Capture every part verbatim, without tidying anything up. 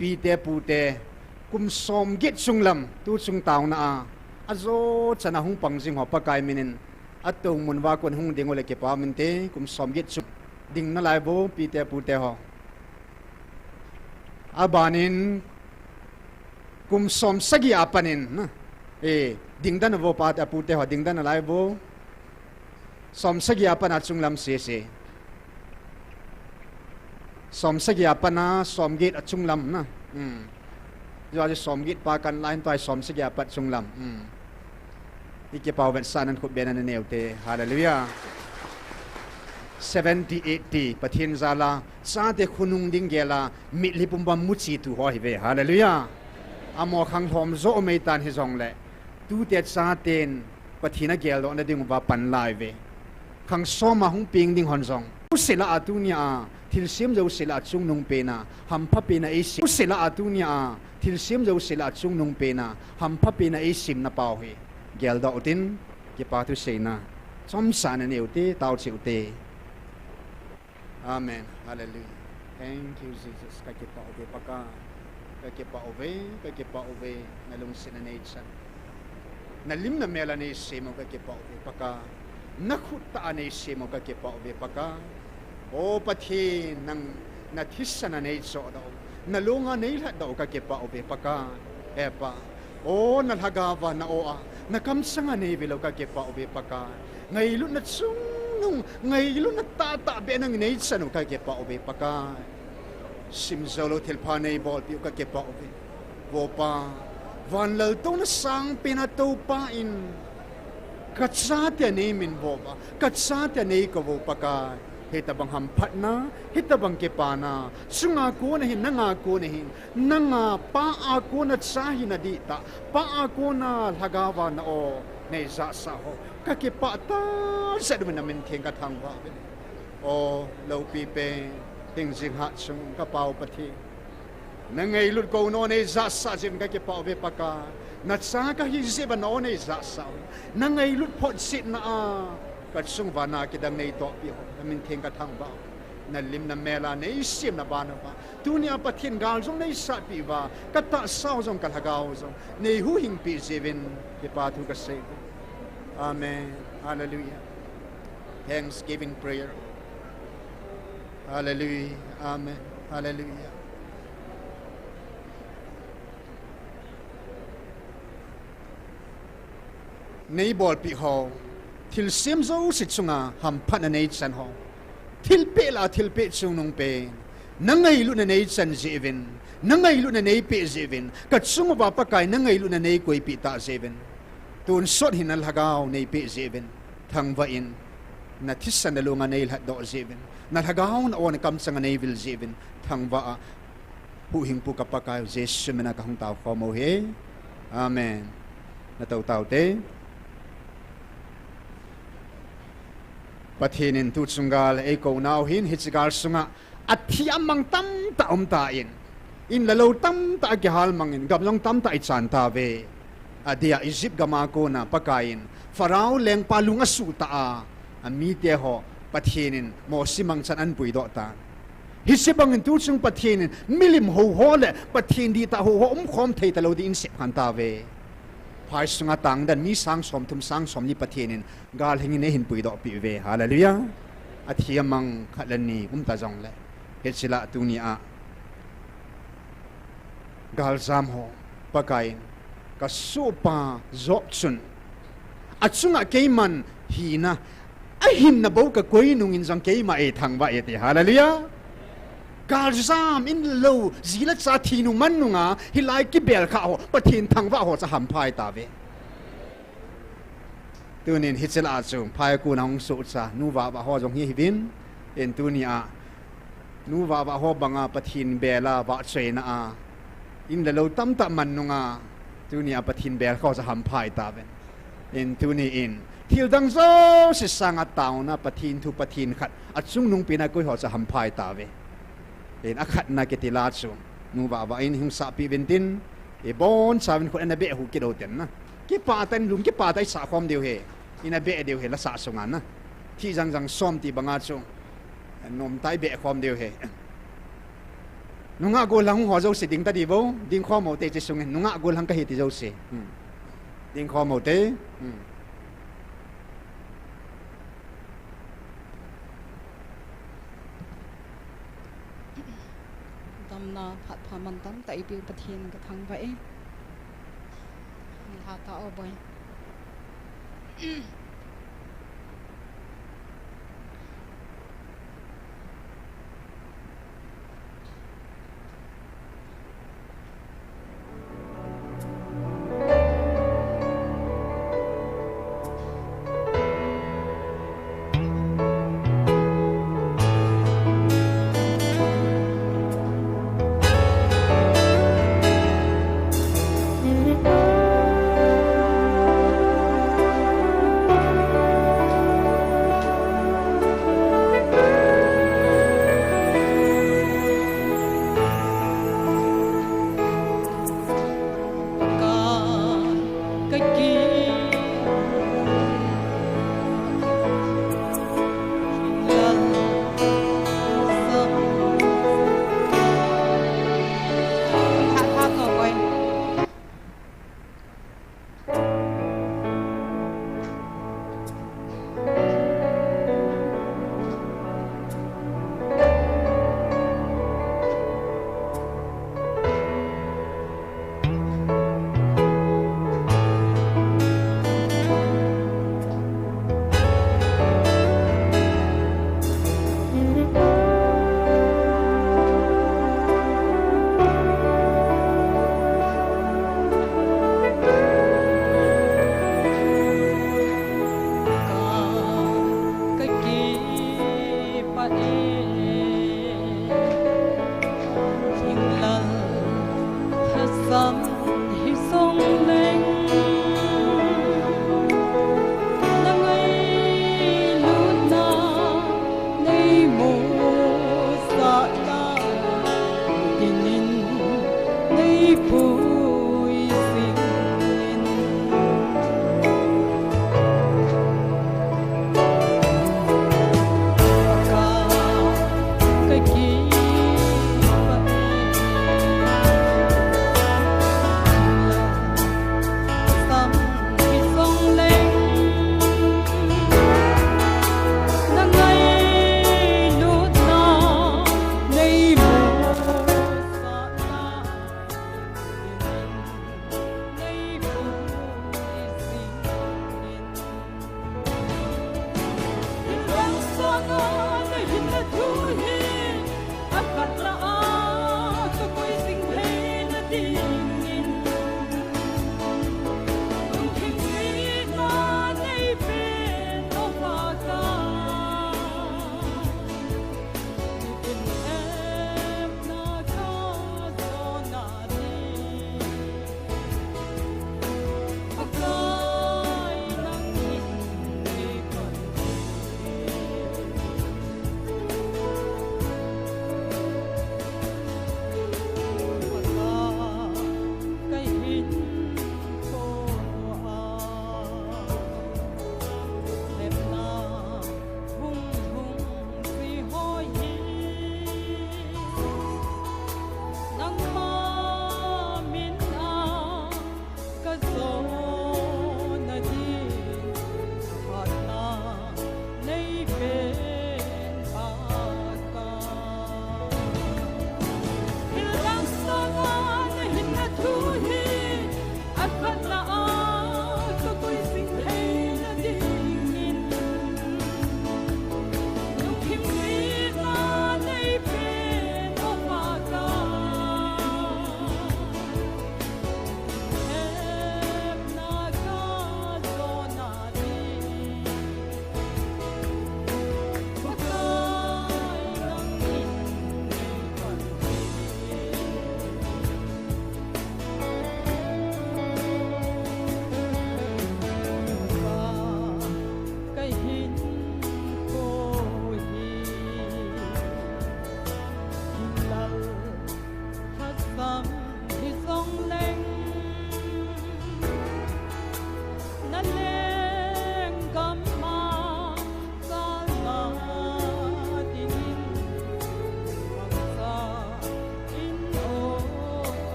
Pite pute, kum somget chunglam, tu chung taona a, ajo chan a hung pang jing ho Pakai min in, atou mun uva kon hung ding u le kipa min te, kum somget chung ding nalai vo, pite pute ho. Abanin, kum somsagi a panin, na, e, ding dan vo pate, apute ho, ding dan nalai vo. Somsagi a pat a chunglam sese. Somsagi a pat a somget a chunglam na. Hmm. Jua ji somget pa kan line toi somsagi a pat chunglam. Hmm. I kipau vetsahnan khut bena nanei u te. Hallelujah. Seventy, eighty. Pathen jal a. Chate khonung ding gel a. Mitlhi pumbam muchi tu ho hi ve. Hallelujah. Amaho khang lhom jo mei tan hijongle. Tute chaten Pathen a geldoh na ding uva pan lai ve. Khang som a hung peng ding hon jong. Jouse lah a tunia, thilsem jouse lah a chungnung pen a, hampha pen a eisim. Jouse lah a tunia, thilsem jouse lah a chungnung pen a, hampha pen a eisim na pau hi. Geldoh utin, kipa thu seina. Chomcha nanei u te, tao cheh u te. Amen. Hallelujah. Thank you, Jesus. Ka kipah uve Pakai. Ka kipah uve, ka kipah uve. Na lungsetna nei chan. Na lim na mel a nei sem u ka kipah uve Pakai. Na khut tah a nei sem u ka kipah uve Pakai. O Pathen, nang na thisan a nei chohdoh u. Na long a nei lhatdoh u ka kipah uve Pakai. He Pa. O na lhagao va na o a. Na kamchang a nei vil u ka kipah uve Pakai. Ngailutna chungnung, ngailutna tahtah beh nang nei chan u ka kipah uve Pakai. Sim jou lou thilpha nei bolpeh u ka kipah uve. Vo Pa, van laltouna sangpen a Toupa in, ka chate a nei min vo uva, ka chate a nei kou vo Pakai. Hitabang hamphatna, hitabang kipana, chunga kon ahin, nanga kon ahin, nanga Pa a kona cha hina dihtah, Pa a kona lhagao va na o nei jahsah ho. Ka kipah tah jeh uvin na min theng ka thangvah uve. O, loupi pen, hingjing hat chung ka Pa u Pathen. Na ngailut kou na o nei jahsah jeh uvin ka kipah uve Pakai. Na cha ka hi jeh uva na o nei jahsah u. Na ngailut phot jeh na a, ka chung uva na kidang nei tohpeh ho. Na min theng ka thangvah uve. Na lim na mel a nei sem na ban uva. Tunia Pathen gal jong nei sahpeh uva, ka tahsa u jong ka lhagao u jong nei huhhingpeh jeh uvin, kipa thu ka sei. Amen. Hallelujah. Thanksgiving prayer. Hallelujah. Amen. Hallelujah. Nei bolpeh ho, thilsem jouse chunga hamphatna nei chan ho. Thilpeh lah a thilpeh chungnung pen. Na ngailutna nei chan jeh uvin, na ngailutna nei peh jeh uvin, ka chung uva Pakai na ngailutna nei koipeh tah jeh uvin. Tonsot hin na lhagao nei peh jeh uvin. Thangvah in, na thisan na long a nei lhatdoh jeh uvin. Na lhagao na o na kamchang a nei vil jeh uvin. Thangvah a. Huhhingpu ka Pakai u Jesu min a ka hung tao khom u ahi. Amen. Na tou tao te. Pathen in tu chung gal ei kou nau hin hiche gal sunga athi amang tamtah um tan. In le lou tamtah kihal mangin gam jong tamtah i chan tauve. Adia Egypt gam a kona Pakai in Pharaoh lengpa lung asuh tah a, amite ho Pathen in Mose mangchan ahin puidoh tan. Hiche bangin tu chung Pathen in milim hou ho le Pathen dihtah hou ho umkhom thei talou ding in sep khan tauve. Phai sunga tangden mi sang som thum sang som li Pathen in gal hing in eihin puidoh peh uve. Hallelujah. Athi amang khat le ni um ta jongle. Hiche lah tunia galjam ho, Pakai in, ka sohpa Job chun, achunga keiman hina, ahinna bou ka koi nungin jong keima ei thangvah e ti. Hallelujah. Galjam in lou, ji le cha thi nung man nunga, hilai kibel kha ho, Pathen thangvah ho chu ahampha tauve. Tunin hiche lah a chu, phai a kon a hung sohcha, nu vahvah ho jong hi hiuvin, in tunia, nu vahvah ho banga Pathen bel a vahchoina a, in le lou tamtah man nunga, tunia Pathen bel kha ho chu ahampha tauve. In tuni in, thil dang jouse sanga taona Pathen thu Pathen khat, achungnung pen a koi ho chu ahampha tauve. In akhatna kiti lah chu, nu vahvah in hung sahpeh uvin tin, ibonchauvin khut ana beh hu kit u ten na. Kipah tah in lung kipah tah in i sah khom diu ahi. Ina beh diu ahi, la sah sunga na. Thi jang jang som ti banga chu. Nom tah in i beh khom diu ahi. Nungah gollhang ho jouse ding tadi vo, dingkhom u te, hiche sungin nungah gollhang kahi ti jouse. Hmm. Dingkhom u te. Hmm. Damna phat pha mantam tah eipeu Pathen kathangvah e. Nilhah tao boi.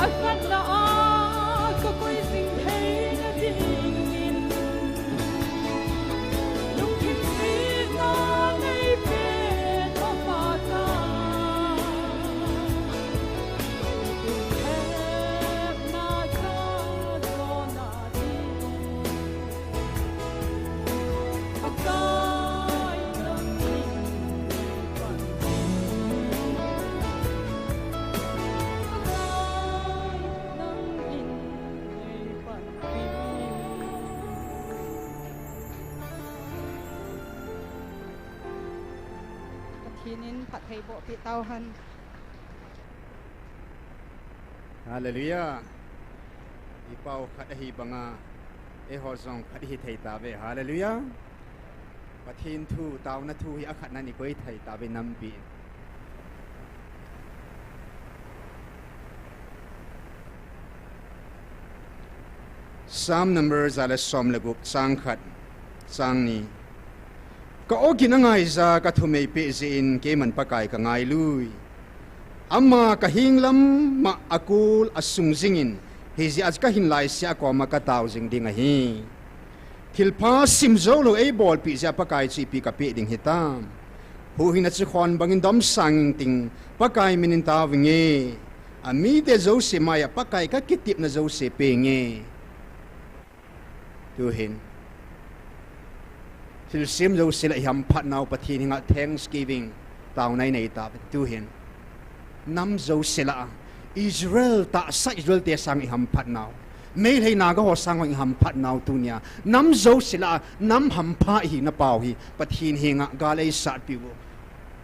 Akhatna a kakoi jing theina dingin, lungthim sihna neipe Pakai. Thepna cha jona ding, Pakai nangin nei panpi. Pakai nangin nei panpi. Pathen in phattheiboh peh tauhen. Hallelujah. Ipau khat ahi banga, eiho jong khat ihi thei tauve. Hallelujah. Pathen thu, taona thu hi akhatna in ikoi thei tauve nampi. Psalm number ja le som le gup, chang khat, chang ni. Ka-awgin angaija kathumei peh jeh in keiman Pakai kangailui. Ama kaheng lama akol asung jingin, hijeh a chu kahin laisea koma katao jing ding ahi. Thilpha simjoulou eibolpeh jeh a Pakai chu ipi kapeh ding hitam. Huhhingna chu khon bangin domsang ingting, Pakai min in taovinge. Amite jouse maiya Pakai kakitepna jouse penge. Tuhin, thilsem jouse lah ihamphatnau Pathen henga thanksgiving, taona inei tauve. Tuhin, nam jouse lah a, Israel, tahsa Israel te sanga ihamphatnau, Meitei Naga ho sanga ihamphatnau tunia, nam jouse lah a nam hampha ihina pau hi Pathen henga gal eisatpeh u.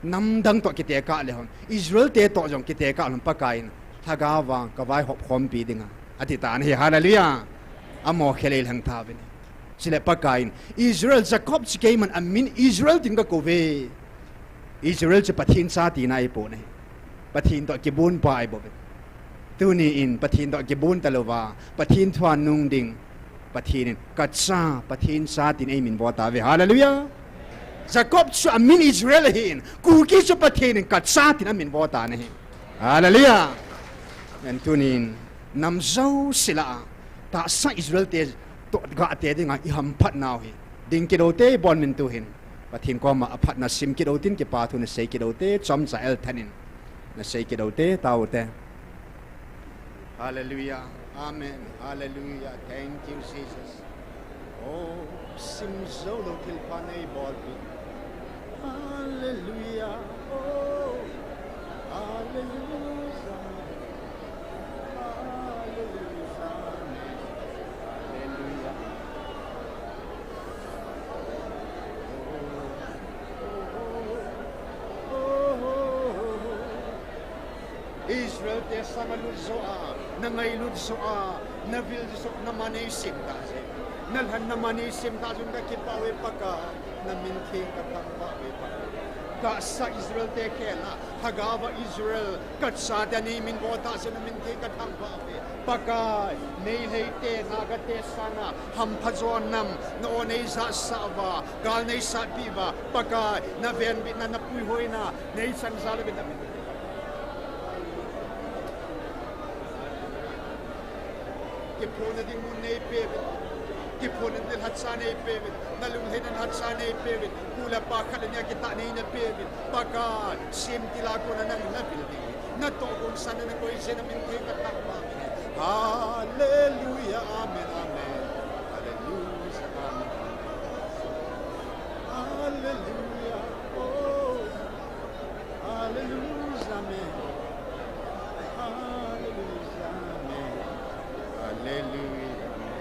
Namdang toh kitekah lehon, Israel te toh jong kitekah lehon Pakaiyin, lhagaova kavaihop khompi dinga ati tan ahi. Hallelujah. Amo khelei lhang thauvin. Chule Pakaiyin, Israel, Jacob chu keiman amin Israel tin kakouve. Israel chu Pathen cha tina ahipon ahi. Pathen toh kibonpa ahibouve. Tuni in Pathen toh kibon talouva, Pathen thua nung ding, Pathen in kacha, Pathen cha tin eiminvo tauve. Hallelujah. Jacob chu amin Israel ahin, Kuki chu Pathen in kacha tin aminvo tan ahi. Hallelujah. Amen. Tunin, nam jouse lah a, tahsa Israel te toh gah te dinga ihamphatnau hi, ding kit u te, ibon min tuhin. Pathen koma aphatna sim kit u tin, kipa thu nasei kit u te, chomcha el thanin nasei kit u te, tao u te. Hallelujah. Amen. Hallelujah. Thank you, Jesus. Oh, simjoulou thilpha neibolpeh. Hallelujah. Oh, hallelujah. Hallelujah. Hallelujah. Israel te sanga lut joh a, nangailut joh a, navil joh, nama neisem tah jeh, nalhan nama neisem tah jeh in kakipah uve Pakai, namin theng kathangvah uve Pakai. Tahsa Israel te khel a, lhagaova Israel, kachate neiminvo tah jeh in namin theng kathangvah uve. Pakai, Meitei te, Naga te sanga hampha jo nam, na-o neijahsah uva, gal neisatpeh uva, Pakai, navenbitna, napuihoina, neichan jal uvin namin. Kiphonna ding mun neipeuvin, kiphonna ding lhacha neipeuvin, nalungheina lhacha neipeuvin, pu le pa khat le nia kitah neina peuvin, Pakai, semtil a kona nang navil ding, natoh gongsanna nakoi jeh in namin theng kathangvah uve. Hallelujah, amen, amen. Hallelujah, amen, amen. Hallelujah, oh. Hallelujah, amen. Hallelujah, amen. Hallelujah, amen.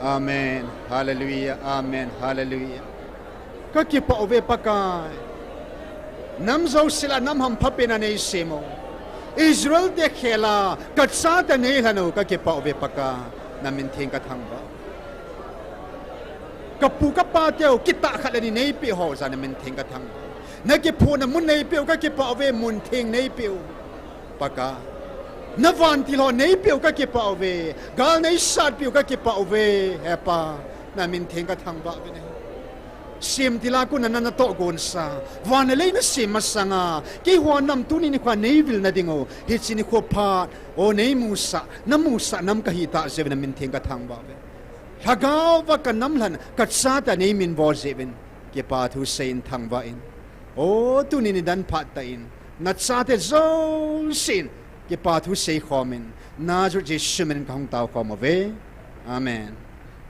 Amen. Hallelujah. Amen. Hallelujah. Kakipah uve Pakai. Nam jouse lah a nam hampha pen a nei sem u. Israel te khel a ka chate nei lhen u kakipah uve Pakai, na min theng kathangvah. Ka pu ka pa teu kitah khat le ni neipeh ho jeh a na min theng kathangvah. Na kiphutna mun neipeh u kakipah uve, mun theng neipeh u Pakai. Na vantil ho neipeh u kakipah uve. Gal neisatpeh u kakipah uve. He Pa, na min theng kathangvah uve. Sem til a kon a na natoh gonsa, van le lei na sem masang a, keiho nam tuni nikho a nei vil na ding u, hiche nikho phat, o nei musah, na musah nam kahi tah jeh uve na min theng kathangvah uve. Lhagao va ka nam lhen, ka chate a nei minvo jeh uvin, kipa thu sei in thangvah in. O tuni nidan phat tah in, na chate jousen, kipa thu sei khom in, Nazareth Jesu min in kahung tao khom uve. Amen.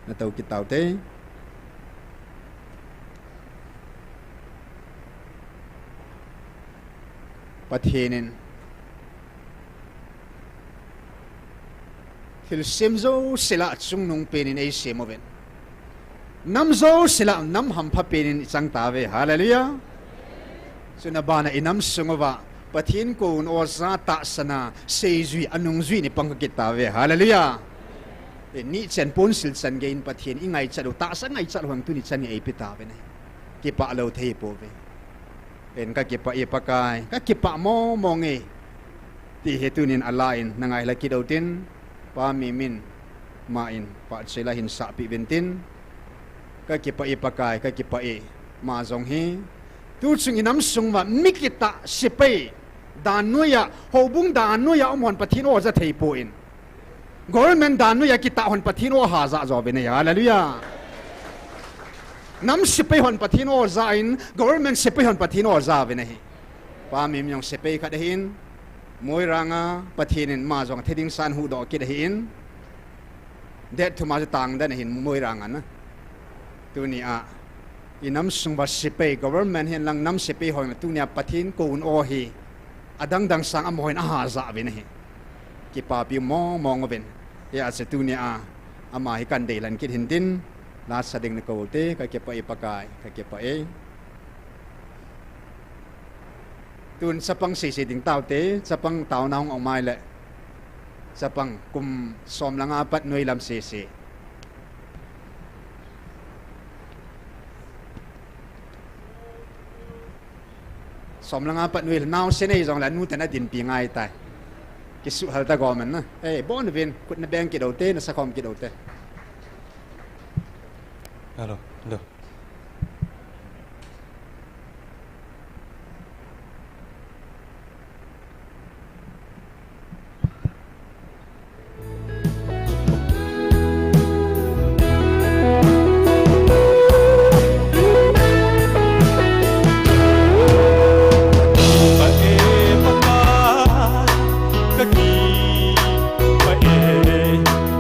Na tou kit tau te. Pathen in thilsem jouse lah a chungnung pen in eisem uvin. Nam jouse lah a nam hampha pen in ichang tauve. Hallelujah. Chuna bana inam sung uva Pathen kouna o ja tahsan a seijui, anungjui ni pang kakit tauve. Hallelujah. Ni chan ponsil chan gei in Pathen ingaichat u tahsa ngaichat u hang tuni chan gei eipe tauve. Kipah lou thei pouve. En kakipah e Pakai, kakipah mong mong e. Ti hi tunin ala in na ngaila kit u tin, Pa Mim in, ma in, pachat la hin sahpeh uvin tin. Kakipah e Pakai, kakipah e, ma jong hi. Tuchung inam sung uva mi kitah sepai dan noiya, houbung dan noiya um hon Pathen o ja thei poi. Government dan noiya kitah hon Pathen o ha ja jo uvin ahi. Hallelujah. Nam sepai hon Pathen o ja in, government sepai hon Pathen o ja uvin ahi. Pa Mim jong sepai khat ahin, Moirang a Pathen in ma jong thei ding san huhdoh kit ahin. Date thum a chu tang den ahin Moirang a na. Tuni a, inam sung uva sepai, government hihen lang nam sepai hon tuni a Pathen kouna o hi, adang dang sang amaho hin aha ja uvin ahi. Kipapi mong mong uvin. Hijeh a chu tuni a, ama hi kan deilen kit hin tin, la sa ding na kou te, kakipah e Pakai, kakipah e. Tun chapang sese ding tau te, chapang taona hung um mai le. Chapang kum som le nga pat noi lam sese. Som le nga pat noi le naosen ahi jong le nu te na dinpi ngai tai. Kisuhhal ta gomen na. Ei, bon vin, kut na beng kit u te, na sakhom kit u te. Hello, hello.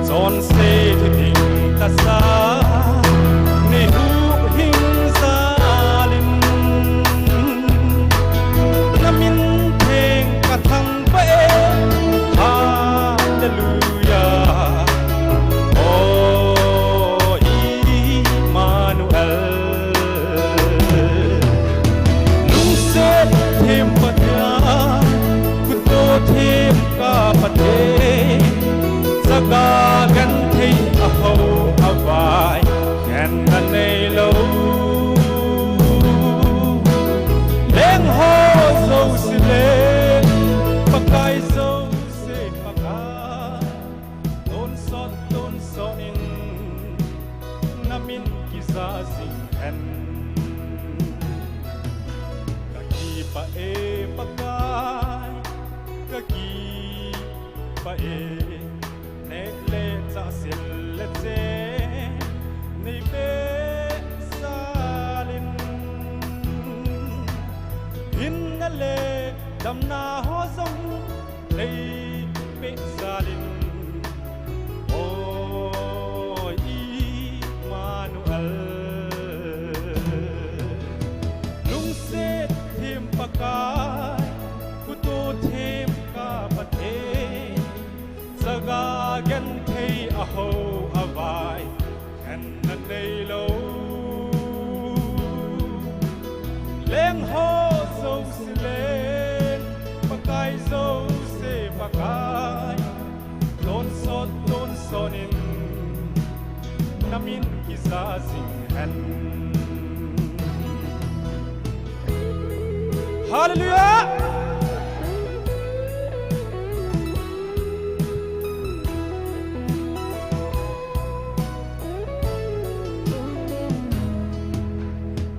Chonse thuding tasa, nei huhhing jalin, na min theng kathangvah e, Hallelujah. O Immanuel. Lungset them Pathen, khuto them ka Pathen, chaga genthei aho avai, khen na neilou. Lengho jouse le, Pakai jouse Pakai, tonsot tonsot in, na min kija jing hen. Kakipah e Pakai, kakipah e, neh le chah sil le chen nei peh jalin, hinna le damna ho jong nei peh jalin, O Immanuel. Lungset them Pakai, khuto them ka Pathen, chaga genthei aho avai, kisa jing hen. Hallelujah.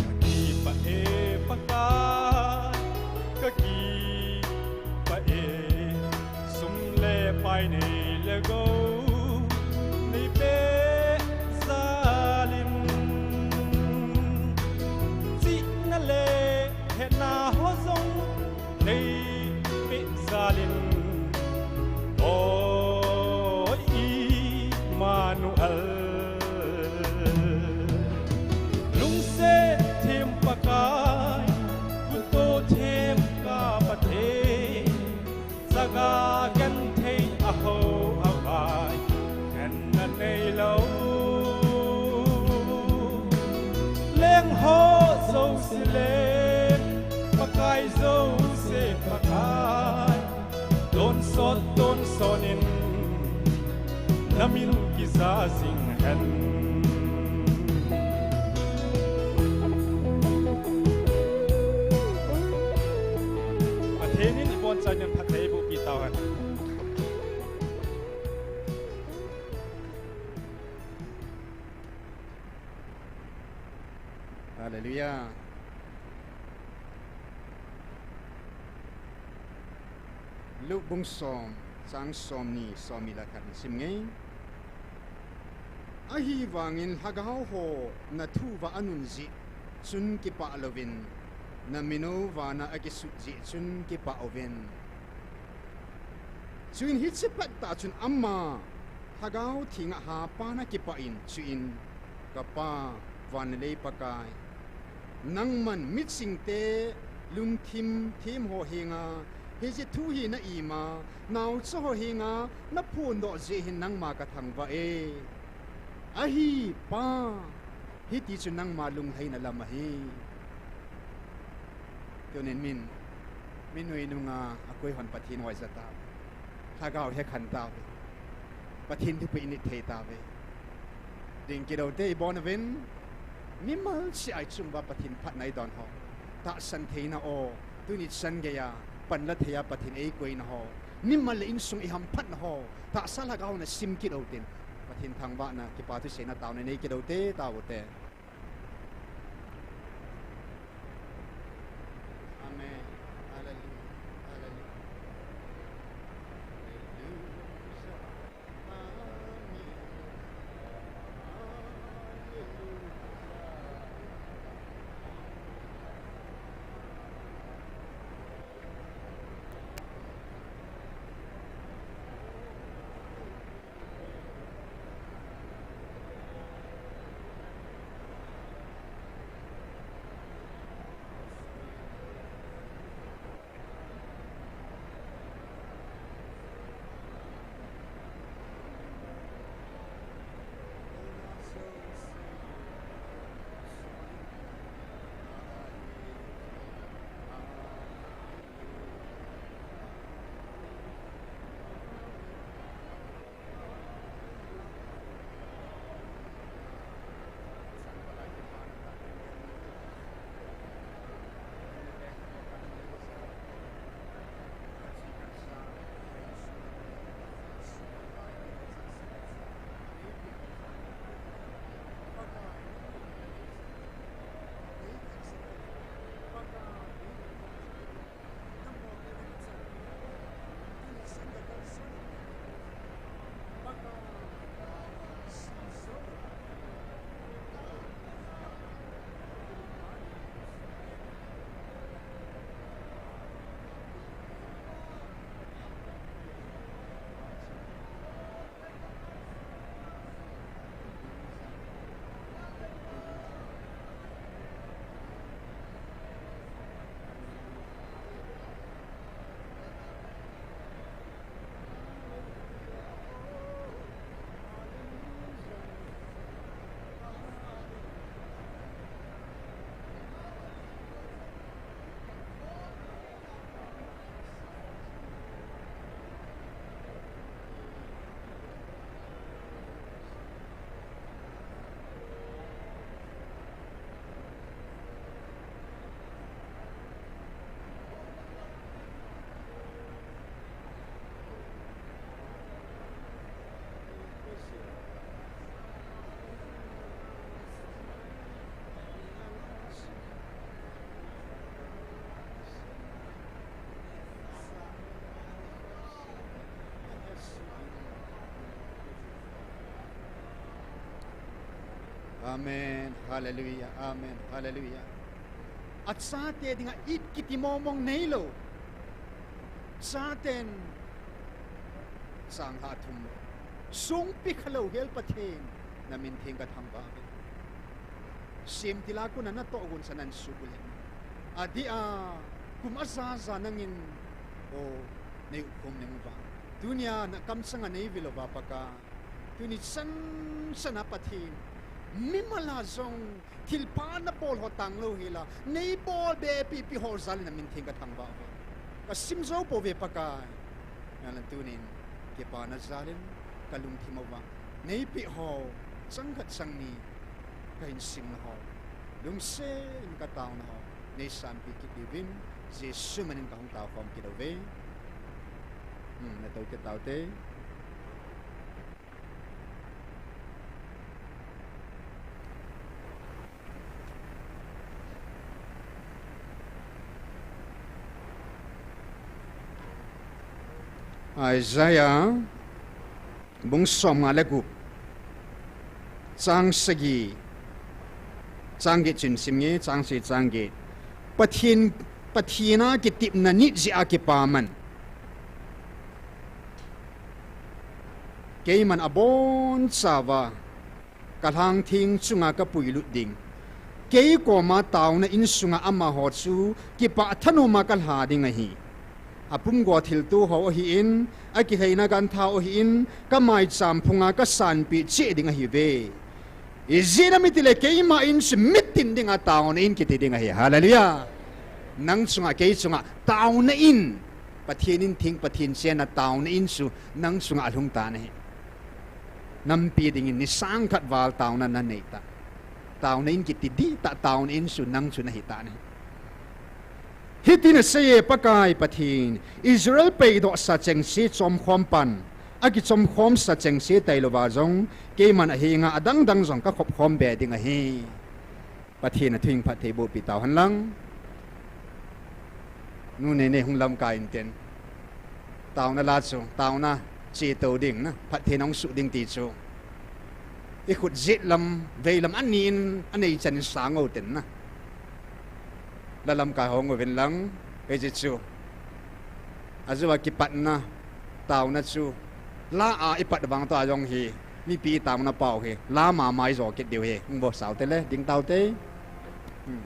Kakipah e Pakai, kakipah e. Sum le pai nei le gou nei peh jal in, chihna le hetna ho jong nei peh jal in, o Immanuel. Lungset them Pakai, kutto them ka Pathen, chaga genthei a ho a vai, ngenna neilou. Leng ho jouse le, Pakai jouse Pakai, tonsot tonsot in, na min kija jing hen. Pathen in ibonchauvin phatthei eibohpi tauhen. Hallelujah. Luke bung som, chang somni, somni le khat sim nge. Ahivangin lhagao ho nathu uva anun jeh chun kipah louvin, namino vana akisut jeh chun kipah uvin. Chuin hiche pettah chun ama Lhagao Theng a hapa na kipah in, chuin, Ka Pa, van le lei Pakai, nangman michingte lungthim them ho henga hiche thu hi na ima, naocha ho henga na phondoh jeh hin nangma ka thangvah e. Ahi Pa, hiti chu nangma lunglhaina lam ahi. Tunin min, min nui nunga akoi hon Pathen hoi ja tauve. Lhagao he khan tauve. Pathen thupeh in it thei tauve. Ding kidou te ibon uvin, mimal cheh a ichung uva Pathen phatna idon ho, tahsan theina o, tuni chan geiya panla theiya Pathen eikoina ho, mimal le insung iham phatna ho, tahsa lhagao na sim kit utin, Pathen thangvahna, kipa thuseina taona nei kidou te, tao te. Amen. Hallelujah. Hallelujah. Hallelujah. Amen. Hallelujah. Amen. Hallelujah. Amen. Hallelujah. Achate dinga it kiti mongmong neilou. Chaten changlhah thum lou. Sungpi khalou hel Pathen, namin theng kathangvah uve. Semtil a kona natoh gonsa nan subulhit. Adeh a, kum ajaja nangin, o, nei upkhom neng uva. Tunia nakamchanga neivil uva Pakai. Tuni chan chana Pathen, mimal a jong thilpha nabol ho tanglou hela, neibol be pipi ho jal in namin theng kathangvah uve. Kasim jou pouve Pakai. Nala tunin, kipana jal in, kalungthim uva neipeh ho, changkhat changni, kahin simna ho, lungset in kataona ho, neisanpeh kit diuvin, Jesu min in kahung taokhom kit uve. Hmm, natou kit taute. Isaiah, bung somnga le gup, chang sagi, chang get chun sim nge, chang sagi, chang get. Pathen, Pathen a kitepna nit jeh a kipaman, keiman abonchauva kalhangtheng chunga kapuilut ding. Kei koma taona insunga amaho chu kipah thanoma kalha ding ahi. Apumgo thilto ho ahin, akilheina gantha ho ahin, kamaicham phunga kasanpeh cheh ding ahiuve. Ijeh inem itile keima in chu mitin dinga taona in kiti ding ahi. Hallelujah. Nang chunga, kei chunga taona in, Pathen in theng, Pathen chenna taona in chu nang chunga alhung tan ahi. Nampi dingin ni sangkhat val taona nanei ta. Taona in kiti dihtah taona in chu nang chu nahi tan ahi. Hitin aseiye Pakai Pathen, Israel peidohsa chengse chomkhom pan, akichomkhomsa chengse tailouva jong, keiman ahenga adangdang jong kakhopkhom be ding ahi. Pathen athu in phatthei bohpi tauhen lang. Nu Neinei hung lamkai intin. Taona la chu, taona chetou ding na, phatthei nahung suh ding ti chu, ikhut jet lam, veilam anin, anei chan in sang utin na. La lamkai hung uvin lang, hiche chu, ajouva kipatna taona chu, la a ipat vang toh ajong hi, mipi taona pao hi la mama ijo kit diu hi, hung vo saute le, ding taute. Hmm.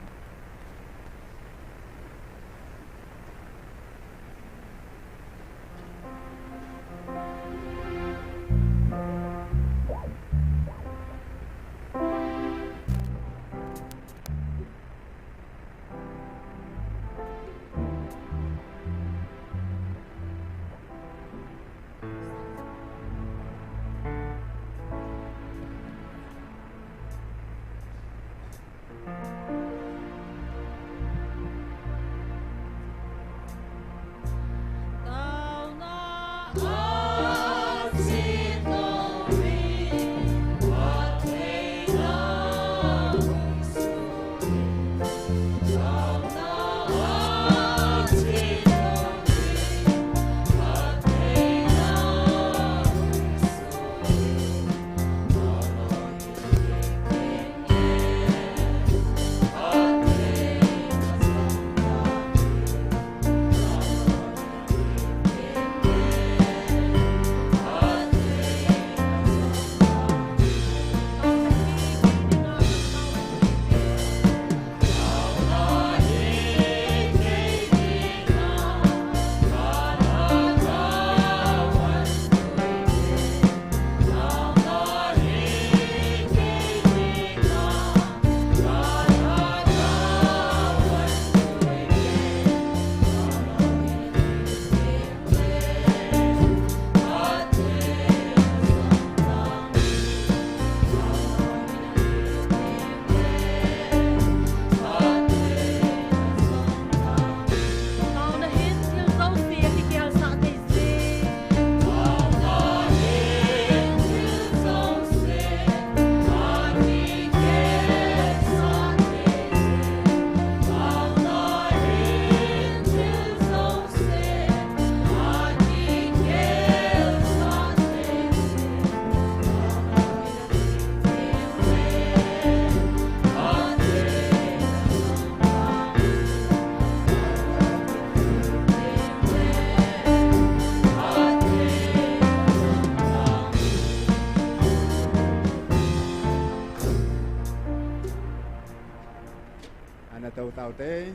Na to tau te.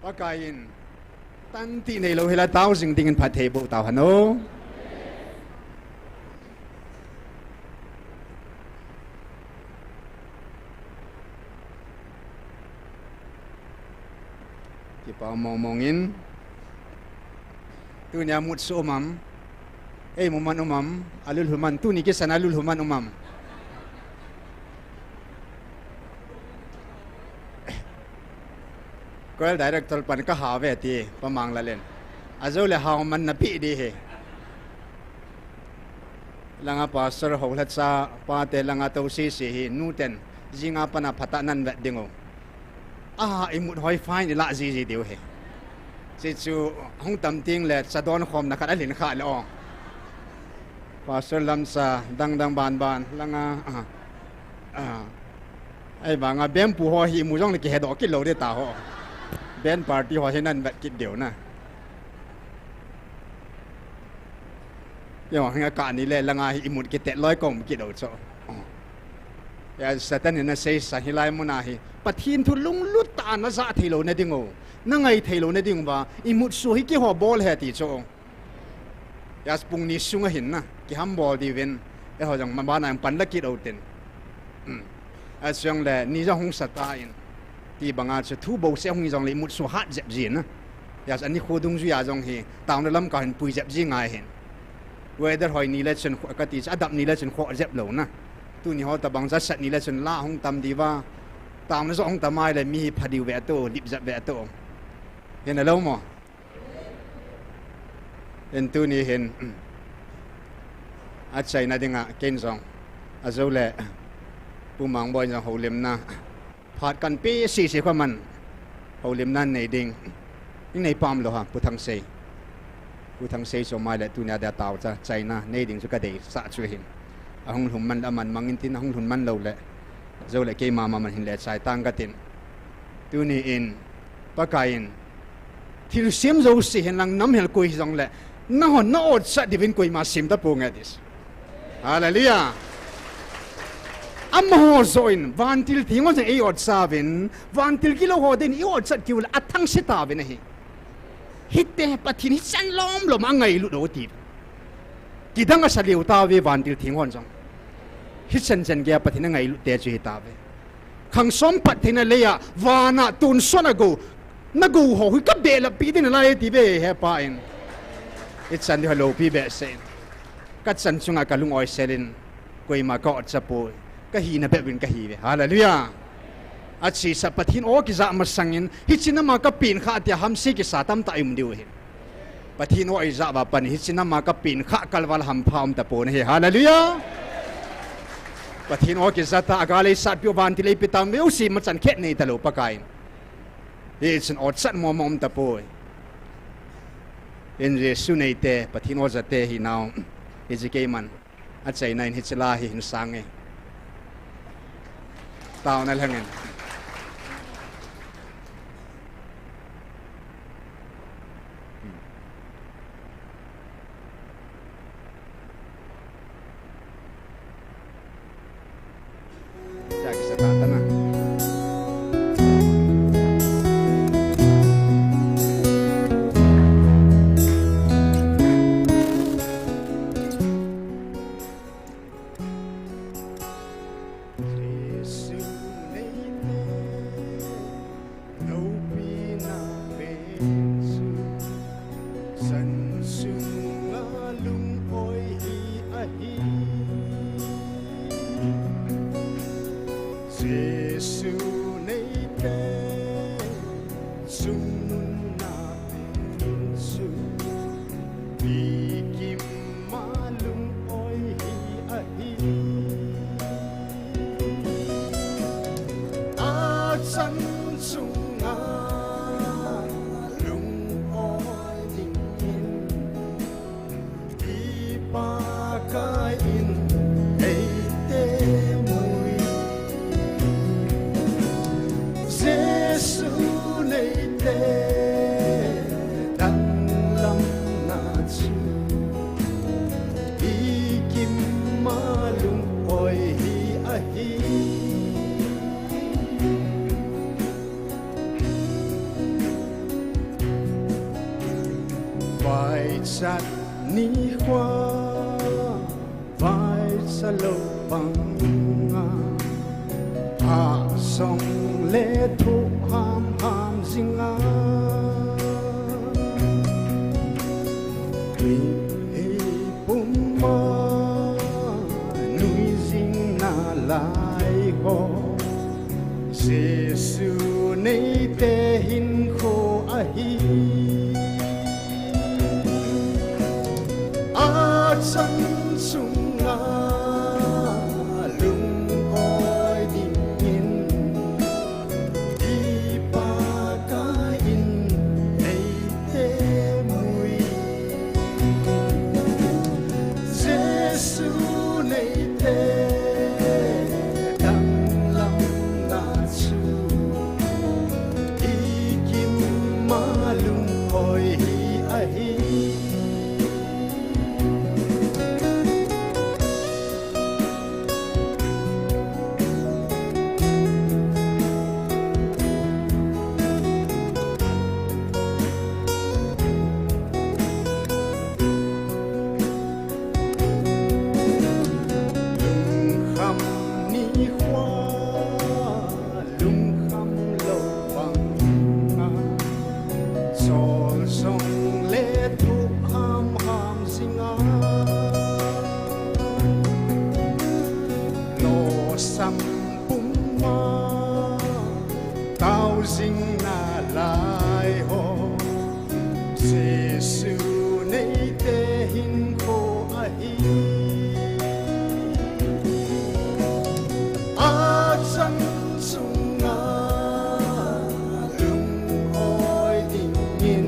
Pakai in tan ti nei lo hila tau jing dingin phatthei boh tau hano. Kipa mong mong in. Tunia mut su umam. Ei, muman umam, alul human, tuni kisan alul human umam. Choir director pan ka ha ve ti, pa mang la len. Ajo le ha man na pi di he. Langa pastor ho la cha, pa te langa to si si hi, nu ten, jinga pana phata nan vet ding o. A, i mut hoi fine, i la ji ji diu he. Chi chu hung tam ting le, cha don khom na khat a lin kha le o. Pastor lam sa, dang dang ban ban, langa, a, a. Ai ba nga bem pu ho hi mu jong le ki he do ki lo de ta ho. Ben party ho hi nan vet kit diu na. Yo, nga ka ni le, langa hi i mut ki te loi kom ki do cho. Ya, Satan in a sei sa hi lai muna hi. Pathin thu lunglut ta na za thei lo na ding o. Na ngai thei lo na ding ba. I mut su hi ki ho bol he ti cho. Ya, pung ni sunga hin na. Ki ham bol di ven. E ho jong ma ba na pan la ki do ten. Hmm. A siang le, ni jong hung sa ta in. Ti banga chu thu bo se hung jong le i mut su hat jep ji na. Ya, ani khu dung ju ya jong hi. Tauna lam ka hin pui jep ji ngai hin. Weather hoi ni le chun kho, ka ti chu, a dap ni le chun kho jep lo na. Tuni ho ta bang ja sat ni le chun la hung tam di va. Tam na jo hung tam ai le mi pha diu ve to, lip jep ve to. Hin a lo mo. Hin tuni hin. A chaina dinga ken jong. A jo le. Pu Mangboi jong ho lim na. Phat kan pe si si kho man. Ho lim nan nei ding. Ning nei pam lo ha, Pu Thangsei. Pu Thangsei so mai le tunia da tau cha, China, nei ding chu ka dei sa chu hin. A hung lhum man le a man mang in tin, a hung lhum man lo le. Zo le keima ma man hin le chai tang ka tin. Tuni in, Pakai in, thil siam zo si hin lang nam hel koi hi zong le, na hon na ot sa divin koima sim ta po nge dis. Hallelujah. Amaho zo in, vantil thing hon zong ei ot sa vin, vantil kilo ho din i ot sa kiu le, a thang si ta vin ahi. Hite Pathin hi chan lom lom a ngai lu do ti. Kidang a sa liu ta ve vantil thing hon zong. Hi chan chan ge Pathin a ngai lu te chu hi ta ve. Khang som pat theina leia, vana tun sona go, na go ho hui ka be la pi din lai ti ve he pa in. I chan di ha lo pi be se. Ka chan chunga ka lung oi selin, koima ka ot cha poi. Ka hi na be win ka hi ve. Hallelujah. A chi sa Pathin o ki za ma sangin, hi chin ama ka pin kha tia ham si ki sa tam ta im diu hi. Pathin o ei za va pan hi chin ama ka pin kha kalval ham pha um ta pon he. Hallelujah. Pathin o ki za ta a ga lei sat piu vantil ei pi tam veu si ma chan khet nei ta lo Pakai. Hi chin ot sat mo mo um ta poi. In Jesu nei te, Pathin o za te hi nau. Hi chi kei man. A chaina in hi chi la hi hin sang e. Tau na lhangin. Loupina pen chu san sunga lungoi hi ahi. Jesu neite chungnunna pen chu ikim ma lungoi hi ahi. A chan chunga lungoi dingin i Pakai in eite mui. Jesu neite danglamna chu ikim ma lungoi hi ahi. Chat nikho vaicha lou banga, pha jong le thoh hamham jinga, mipi puma nuijing nalai ho, Jesu neite hinkho ahi. Achan chunga lung-oi dingin, Pakai in eite mui. Jesu neite danglamna chu, ikima lung-oi hi ahi. Lungkham nikho, lungkham lou banga, chol jong le thoh hamham jinga, losam puma tao jing nalai ho, Jesu neite hinkho ahi. Achan chunga lung-oi dingin,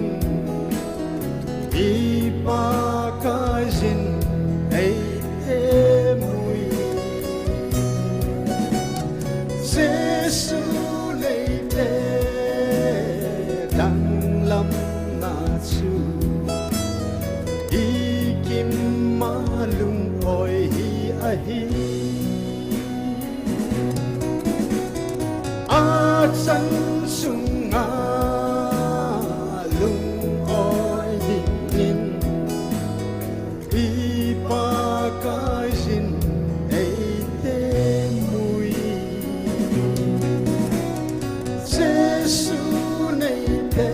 Pakai in eite mui. Jesu neite danglamna chu, ikima lung-oi hi ahi. Achan chunga lung-oi dingin, Pakai in eite mui. Jesu neite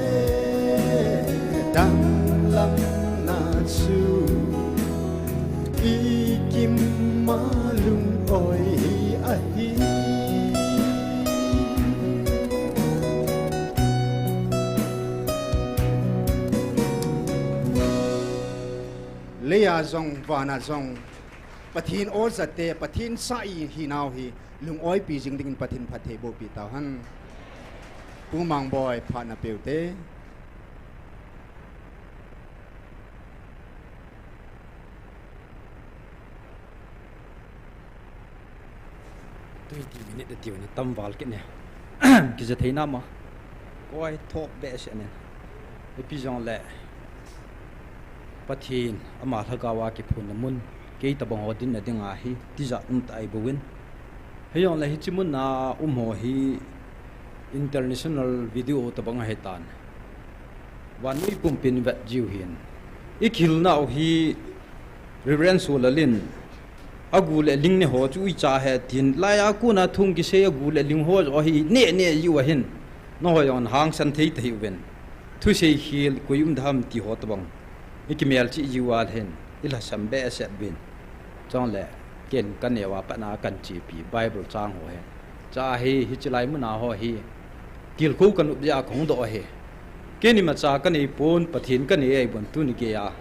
danglamna chu, ikima lung-oi hi ahi. Leiya jong, vana jong, Pathen aw jate, Pathen cha ihinau hi lung-oipi jing dingin Pathen phattheiboh pi tauhen. Pu Mangboi, phat napeh ute. Twenty minute atiu ni, tamval kit ne. Kija thei nama. Koi thop behseh ne. Ipi jongle Pathen ama lhagao a kiphonna mun, kei tabang ho dinna dinga hi tijat umtah ahi bouvin. Hijongle hiche muna um ho hi international video tabang ahitan. Vannoi pumpin vet jiu hin. Ikihilnau hi Reverend Solal in agu le aling ne ho chu uicha he tin, laiya kona thu kisei agu le aling ho joh hi neh neh jiu ahin. Nangho jong nahangsan thei tahih uvin. Thusei khel koi um ding ham ti ho tabang ikimelchih jiu a hin, ilhasam behseh uvin. Chule ken kaneo a pat a kahin chepi Bible chang ho hi. Cha hi, hiche lai muna ho hi tilkhou kanop jeh a kahung doh ahi. Ken imacha kanei pon, Pathen kanei ahi bon tuni geiya.